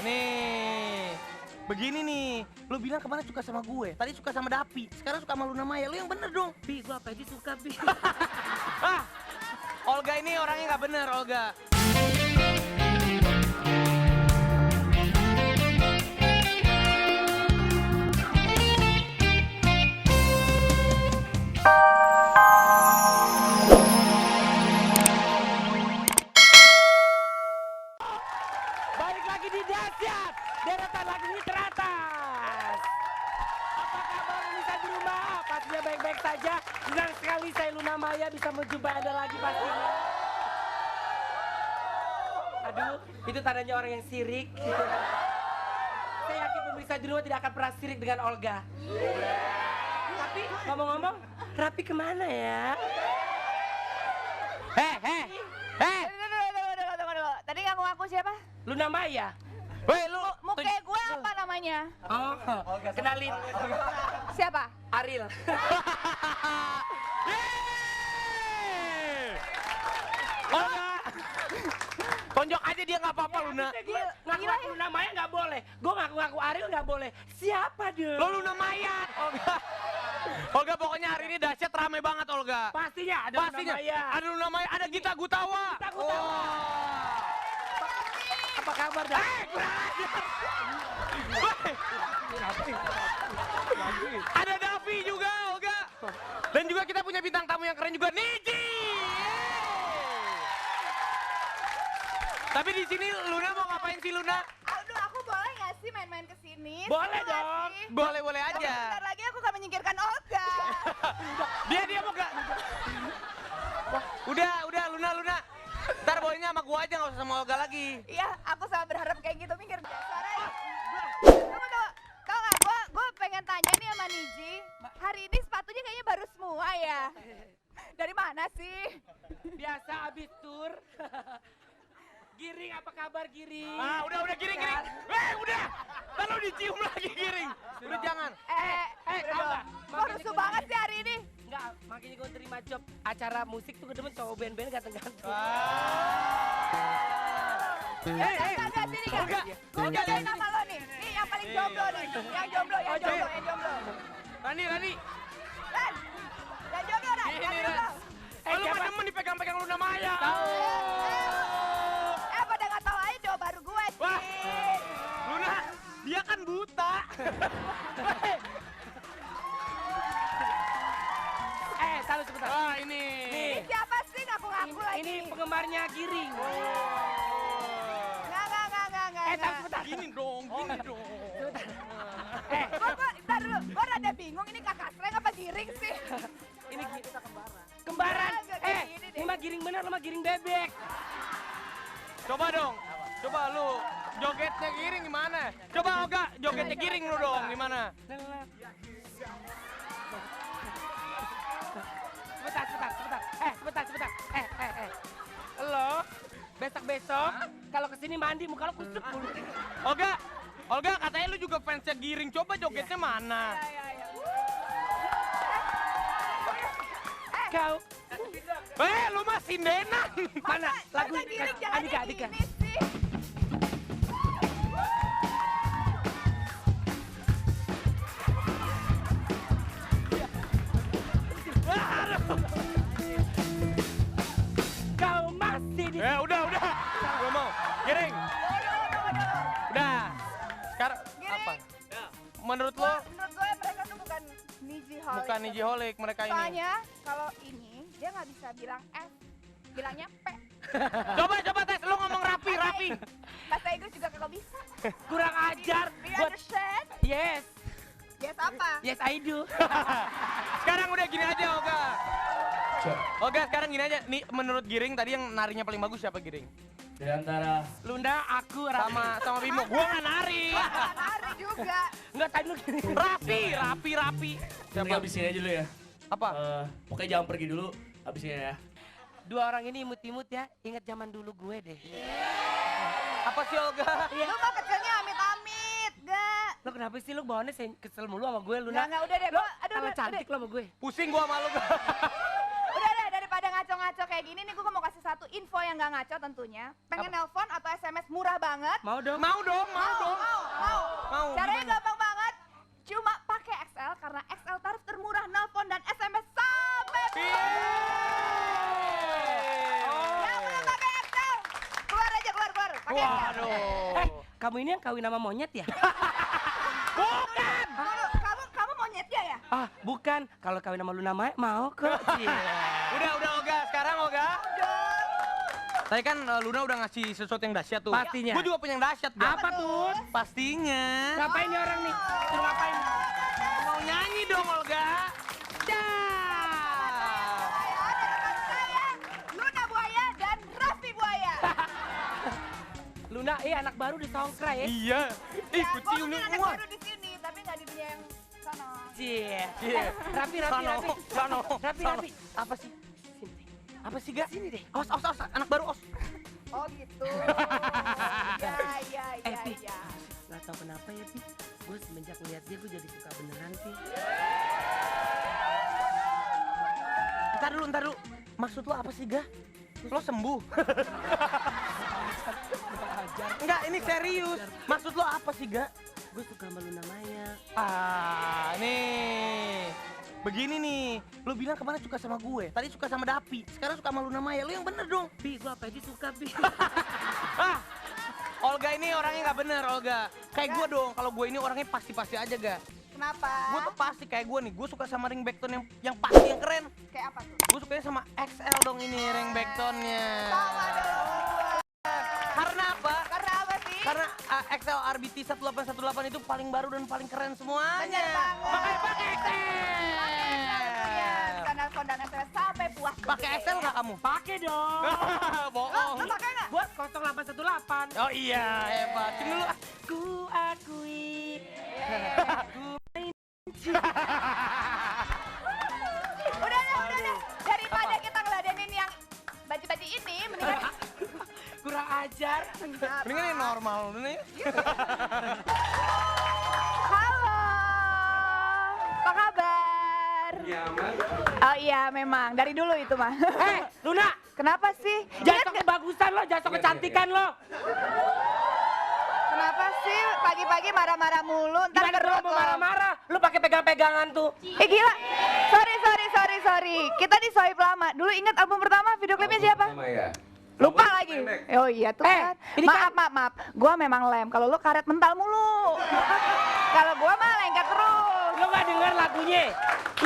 Nih. Begini nih, lu bilang kemana suka sama gue, tadi suka sama Dapi, sekarang suka sama Luna Maya, lu yang bener dong. Bi, gua apa aja suka, Bi. Olga ini orangnya nggak bener, Olga. Balik lagi di Dahsyat, deretan lagu ini teratas. Apa kabar pemirsa di rumah? Pastinya baik-baik saja. Senang sekali saya Luna Maya bisa menjumpai Anda lagi pastinya. Aduh, itu tandanya orang yang sirik. Saya yakin pemirsa di rumah tidak akan pernah sirik dengan Olga. Tapi ngomong-ngomong, Rapi kemana ya? Heh. Tunggu. Tadi ngaku-ngaku siapa? Luna Maya. Weh, lu Muka gue apa namanya? Oh, kenalin. Siapa? Ariel. Olga. Tonjok aja dia nggak apa-apa, Luna. Ngaku-ngaku Luna Maya nggak boleh. Gue ngaku-ngaku Ariel nggak boleh. Siapa dia? Lo Luna Maya, Olga. Olga pokoknya hari ini dahsyat rame banget, Olga. Pastinya ada Pastinya. Luna Maya. Ada Luna Maya, ada Gita Gutawa. Gita Gutawa. Apa kabar dah? Ada Davi juga, Olga. Dan juga kita punya bintang tamu yang keren juga, Niji. Tapi di sini Luna mau ngapain sih, Luna? Aduh, aku boleh nggak sih main-main ke sini? Boleh dong. Boleh-boleh Tapi aja. bentar lagi aku akan menyingkirkan Olga. Dia mau gak? Udah, Luna. Ntar boynya sama gua aja, gak usah sama Olga lagi. Iya, aku sangat berharap kayak gitu. Minggir. Suaranya. Tunggu. Tau nggak? Gue pengen tanya nih sama Niji. Hari ini sepatunya kayaknya baru semua ya. Dari mana sih? Biasa abis tur. Giring, apa kabar Giring? Udah giring. Udah. Lalu dicium lagi giring. Udah jangan. Enggak. Kok rusuh banget sih hari ini? Enggak, makanya gue terima job acara musik tuh demen cowok band-band ganteng-ganteng. Enggak, sini kan? Olga. Gue jagain nama lo nih. Nih yang paling jomblo nih. Yang jomblo. Rani. Ran, yang jomblo Ran. Ini, Yang Ran. jomblo. Lu gak demen dipegang-pegang Luna Maya. Pada nggak tahu aja cowok baru gue sih. Wah. Luna, dia kan buta. Salah sebentar. Ini. Nih, Siapa sih ngaku-ngaku lagi? ini penggemarnya Giring. Nggak. Tapi sebentar. Gini dong. Ntar dulu, gue rada bingung ini kakak Sreng apa Giring sih? Ini kembaran. Enggak, kayak gini deh. Ini mah Giring bener, lo mah Giring bebek. Coba dong. Coba lu jogetnya giring gimana? Coba Olga, jogetnya giring lu dong gimana? Sebentar. Lo besok kalau kesini mandi muka lo kusut dulu. Olga katanya lu juga fansnya giring. Coba jogetnya mana? Kau Lu mah sindenan. mana lagu Masa Giring jalannya Andika. gini sih? Kau masih di Udah. Gua mau. Giring. Udah. Sekarang Giring. apa? Menurut lo Menurut gue mereka tuh bukan Nijiholic. bukan Nijiholic mereka ini. Soalnya kalau ini dia nggak bisa bilang F, bilangnya P. Coba tes lu ngomong rapi. Bahasa Inggris juga kagak bisa. kurang ajar Do you buat understand? yes Yes apa? I do. Sekarang udah gini aja, Olga, sekarang gini aja. Nih menurut Giring tadi yang narinya paling bagus siapa Giring? Di antara Lunda, aku, Rapi. Sama Bimo. Gua nggak nari. Nari juga. Enggak, tadi lu gini. Rapi. Siapa? Habisin aja dulu ya. Apa? Pokoknya jangan pergi dulu, habisin ya. Dua orang ini imut-imut ya, ingat zaman dulu gue deh. Apa sih Olga? Lu mah kecilnya amit-amit, gak? Lo kenapa sih lo bawaannya kesel mulu sama gue, Luna? Nggak, udah deh. Kalau cantik lo sama gue. Pusing gua sama lu. Udah deh, daripada ngaco-ngaco kayak gini nih gue mau kasih satu info yang nggak ngaco tentunya. Pengen nelpon atau SMS murah banget? Mau dong? Mau dong, mau dong. Mau. Mau, Caranya gimana? gampang banget. Cuma pakai XL karena XL tarif termurah nelpon dan SMS sampai Yang belum pakai XL, keluar aja, keluar. Pakai XL. Waduh. Kamu ini yang kawin sama monyet ya? Bukan. Kamu monyetnya ya? Ah, bukan. Kalau kawin sama Luna Maya mau kok. Cie. Udah Olga, sekarang Olga. Tadi kan Luna udah ngasih sesuatu yang dahsyat tuh. Pastinya. Gue juga punya yang dahsyat. Ga? Apa tuh? Pastinya. Ngapain nih orang nih? Suruh ngapain? Mau nyanyi dong Olga. Saya, Luna Buaya dan Raffi Buaya. Luna, anak baru di Songkra ya? Iya. Ih, Ya, kucium gua nih. punya anak Wah. baru di sini, tapi nggak di dunia yang sana. Cie. Cie. Rapi. Sono. Rapi. Apa sih? Sini. Apa sih, Ga? Sini deh. Os, anak baru os. Oh gitu. Ya. Pi. Gak tau kenapa ya, Pi. Gue semenjak ngeliat dia, gue jadi suka beneran, Pi. Ntar dulu. Maksud lo apa sih, Ga? Lo sembuh? Enggak, ini serius. Maksud lo apa sih, Ga? Gue suka sama Luna Maya. Nih. Begini nih, lo bilang kemana suka sama gue, tadi suka sama Dapi, sekarang suka sama Luna Maya, lo yang bener dong. Pi, gue apa aja suka, Pi. Olga ini orangnya nggak bener, Olga. Kayak gue dong, kalau gue ini orangnya pasti-pasti aja, Ga. Kenapa? Gue tuh pasti kayak gue nih, gue suka sama ringbackton yang pasti, yang keren. Kayak apa tuh? Gue sukanya sama XL dong ini ringbacktonnya. Sama dong. Karena apa? Karena apa sih? Karena XL RBT 1818 itu paling baru dan paling keren semuanya. Bener banget. Makanya pakai XL. Bisa nelfon dan SMS sampai puas. Pakai XL nggak kamu? Pakai dong. Bohong. Lo pakai nggak? Buat 0818. Oh iya, hebat. Sini dulu. Ku akui. Udah. Daripada kita ngeladenin yang baju-baju ini, mendingan Kurang ajar. Mendingan yang normal dulu nih. Halo, apa kabar? Oh iya memang, dari dulu itu mah. Luna, Kenapa sih? jangan sok kebagusan lo, jangan sok kecantikan lo. Kenapa sih pagi-pagi marah-marah mulu? Ntar Gimana kerut mau lo. marah-marah? Lu pakai pegang-pegangan tuh. Gila, sorry. Kita di swipe lama. Dulu ingat album pertama, video klipnya siapa? Lupa lagi. Oh iya tuh kan. ini Maaf. Gua memang lem. Kalau lu karet mental mulu. Kalau gua mah lengket terus. Lu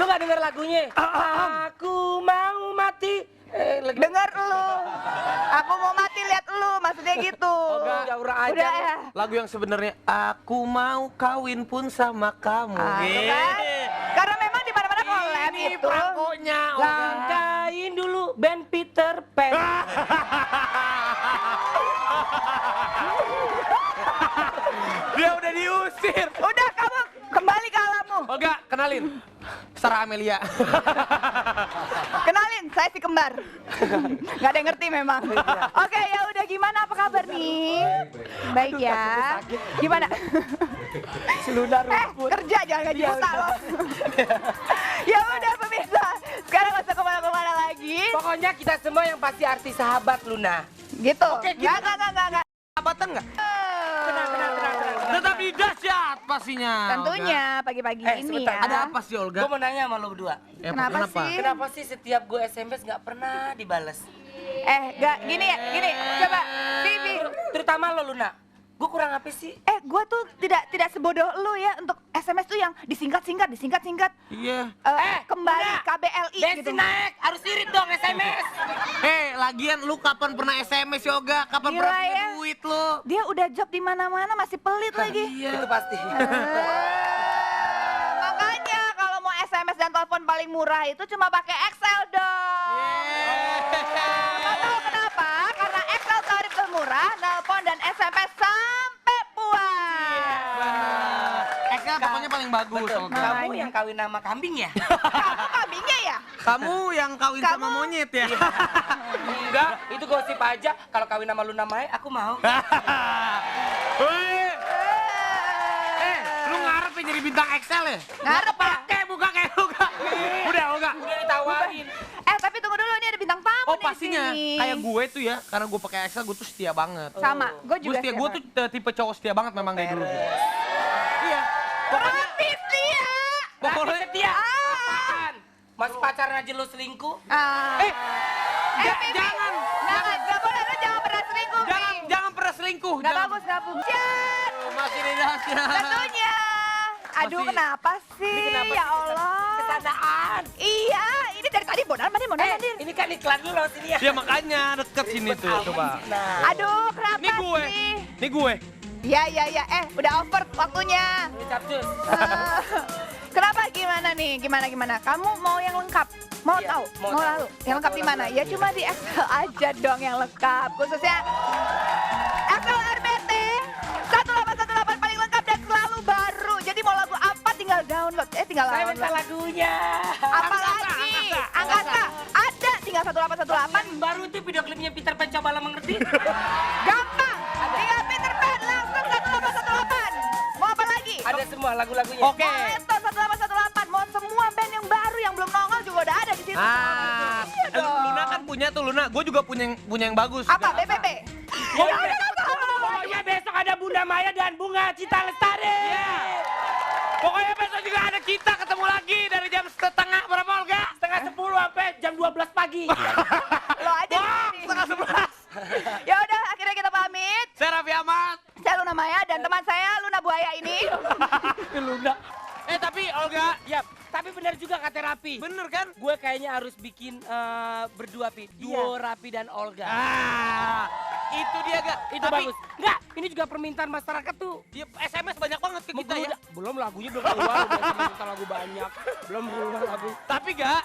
gak denger lagunya? Aku mau mati. Dengar lu. Aku mau mati lihat lu, maksudnya gitu. Jaura aja. Udah ya. Lagu yang sebenarnya aku mau kawin pun sama kamu. Tuh kan? Karena memang di mana-mana collab Ini itu. prakonya, Olga. Langkain dulu band Peter Pan. Dia udah diusir. Udah kamu kembali ke alammu. Olga, kenalin. Sarah Amelia. Kenalin, saya si kembar. Gak ada yang ngerti memang. Oke, ya udah gimana apa kabar nih? Baik ya. Gimana? Luna rumput. Kerja jangan gaji buta loh. Ya udah pemirsa, sekarang gak usah kemana-kemana lagi. Pokoknya kita semua yang pasti artis sahabat Luna. Gitu. Oke, Enggak. Sahabatan nggak? Tenang. Tetapi dahsyat pastinya. Tentunya pagi-pagi ini sebentar. ya. Ada apa sih, Olga? Gue mau nanya sama lo berdua. Kenapa sih? Kenapa sih setiap gue SMS gak pernah dibales? Gak gini. Coba, Vivi. Terutama lo Luna. Gue kurang apa sih? Gue tuh tidak sebodoh lu ya untuk SMS tuh yang disingkat-singkat. Iya. Kembali Luna, KBLI gitu. bensin naik, harus irit dong SMS. Lagian lu kapan pernah SMS, Yoga? Kapan Gila pernah punya ya. duit lu? Dia udah job di mana-mana masih pelit lagi. Iya. Itu pasti. Makanya kalau mau SMS dan telepon paling murah itu cuma pakai XL dong. Nggak tahu kenapa? Karena XL tarif termurah, telepon dan SMS sampai puas. XL pokoknya paling bagus, Betul. Olga. Kamu yang kawin nama kambing ya? Kamu kambingnya ya? Kamu yang kawin sama Kamu- monyet ya? Enggak, itu gosip aja. Kalau kawin sama Luna Maya, aku mau. Wih, lu ngarep ya jadi bintang XL ya? Ngarep ya? Kayak buka kayak Olga. Udah, Olga. Udah ditawarin. Tapi tunggu dulu, ini ada bintang tamu. kamu Oh nih pastinya, di sini. kayak gue tuh ya, karena gue pakai Excel gue tuh setia banget. Sama, gue Gue juga setia, gue tuh tipe cowok setia banget memang dari dulu. Iya. Pokoknya, Rapi setia. pokoknya Setia. Ah. Apaan? Masih pacaran aja lo selingkuh? Ah. Pipi. jangan. Nggak boleh, lu jangan pernah selingkuh, Pi. Jangan pernah selingkuh. Nggak jangan. bagus, nggak bujat. Masih di dahsyat. Tentunya. Aduh, Masih- kenapa sih? Ini kenapa Ya sih? Allah. Kesandaan. Iya, ini dari tadi mondar mandir. Ini kan iklan dulu sini ya. Ya makanya deket sini tuh, coba. Nah, Aduh, kenapa Ini gue. sih? Ini gue. Iya. Udah over waktunya. ini capcus. Kenapa gimana nih? Gimana? Kamu mau yang lengkap? Mau Iya, tahu? mau Mau tahu. lalu? Yang lengkap di mana? Ya cuma di Excel aja dong yang lengkap. Khususnya Excel RBT 1818 paling lengkap dan selalu baru. Jadi mau lagu apa tinggal download. Tinggal Saya minta download. lagunya. Apalagi? Angkasa. Ada tinggal 1818. Baru itu video klipnya Peter Pan cobalah mengerti. Gampang. Tinggal Peter Pan langsung 1818. Mau apa lagi? Ada semua lagu-lagunya. Oke. Mau Leto 1818. Mau semua band yang baru yang belum nongol juga udah ada di situ. Ah, Iya dong. Luna kan punya tuh Luna. Gue juga punya yang bagus. Apa? BBB? Pokoknya besok ada Bunda Maya dan Bunga Cita Lestari. Pokoknya besok juga ada kita ketemu lagi dari jam setengah berapa Olga? Setengah 10 sampai jam 12 pagi. Lo aja di sini. Setengah 11. Ya udah, akhirnya kita pamit. Saya Raffi Ahmad. Saya Luna Maya dan teman saya Luna Buaya ini. Luna. Tapi Olga, Ya, tapi benar juga kata Rapi. bener kan? Gue kayaknya harus bikin berdua, Pi. Duo Rapi dan Olga. Ah, itu dia gak? Itu bagus. Enggak, ini juga permintaan masyarakat tuh. Dia SMS banyak banget ke kita ya. Belum lagunya belum keluar, udah minta lagu banyak. Belum keluar lagu. Tapi gak,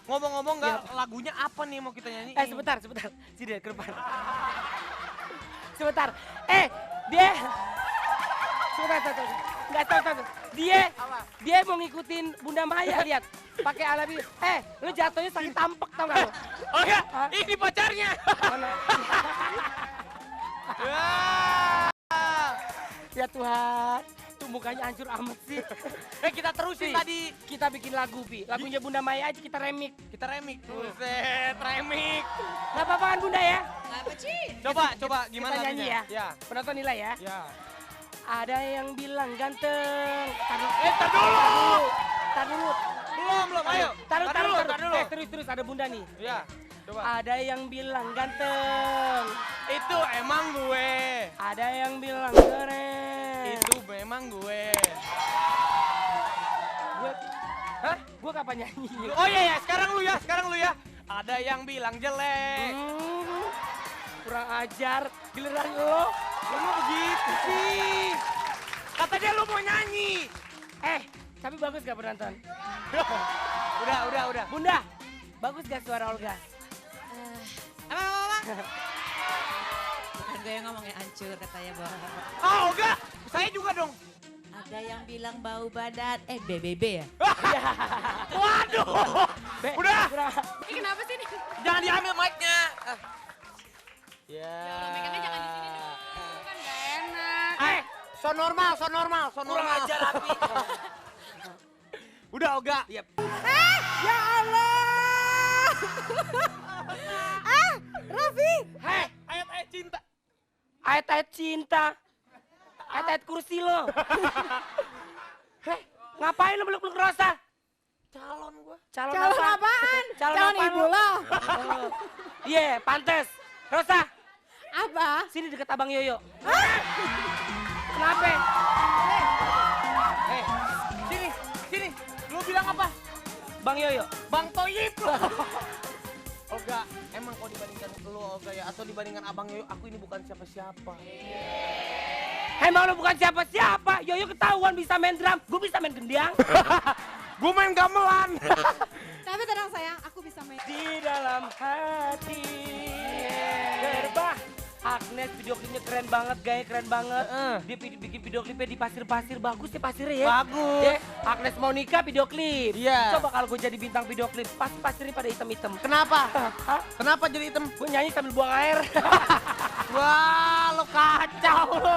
ngomong-ngomong gak, lagunya apa nih mau kita nyanyi? Sebentar. Sini ke depan. Sebentar. Dia sebentar. Enggak tahu. Dia mau ngikutin Bunda Maya, lihat. Pakai alat ini. Lu jatuhnya sakit tampek tau gak lu? Oh ya, Hah? ini pacarnya. Mana? Wah. Ya Tuhan, tuh mukanya hancur amat sih. Kita terusin Pi, tadi. kita bikin lagu, Pi. Lagunya Bunda Maya aja kita remix. Kita remix. Buset, remix. Gak apa-apa kan Bunda ya? Coba gimana Kita nyanyi lagunya? ya? Penonton nilai ya? Ya. Ada yang bilang ganteng. Tar dulu. Tar dulu. Belum, ayo. Tar dulu. Tar dulu. Terus ada Bunda nih. Ya, coba. Ada yang bilang ganteng. Itu emang gue. Ada yang bilang keren. Itu memang gue. Gue, Hah? gue kapan nyanyi? Oh iya, sekarang lu ya. Ada yang bilang jelek. Kurang ajar. Giliran lo. Lu mah begitu sih. Katanya lu mau nyanyi. Tapi bagus gak penonton? Udah. Bunda, bagus gak suara Olga? Apa? Bukan gue yang ngomongnya hancur katanya, Bang. Oh, enggak. Saya juga dong. Ada yang bilang bau badan, BBB ya? Waduh. Udah. Ini kenapa sih nih? Jangan diambil mic-nya. Ya. Megannya jangan di sini dong, kan gak enak. So normal. Kurang ajar Rapi. Udah, Olga. Yep. Ya Allah. Raffi. Ayat-ayat cinta. Ayat-ayat cinta. Ayat-ayat kursi lo. Ngapain lo peluk-peluk Rosa? Calon gua. Calon Calon apa? apaan? Calon Calon apaan ibu lo? lo. Iya, pantes. Rosa, Apa? sini deket Abang Yoyo. Kenapa? Sini. Lu bilang apa? Bang Yoyo. Bang Toyib. Olga, emang kalau dibandingkan lu Olga ya atau dibandingkan Abang Yoyo, aku ini bukan siapa-siapa. Emang lo bukan siapa-siapa. Yoyo ketahuan bisa main drum. Gue bisa main gendang. Gue main gamelan. Tapi tenang sayang, aku bisa main. Di dalam hati. Gerbah. Agnes video klipnya keren banget, gaya keren banget. Dia bikin video klipnya di pasir-pasir, bagus ya pasirnya ya. Bagus. Ya, Agnes mau nikah video klip. Iya. Coba kalau gue jadi bintang video klip, pasti pasirnya pada hitam-hitam. Kenapa? Hah? Kenapa jadi hitam? Gue nyanyi sambil buang air. Wah, lo kacau lo.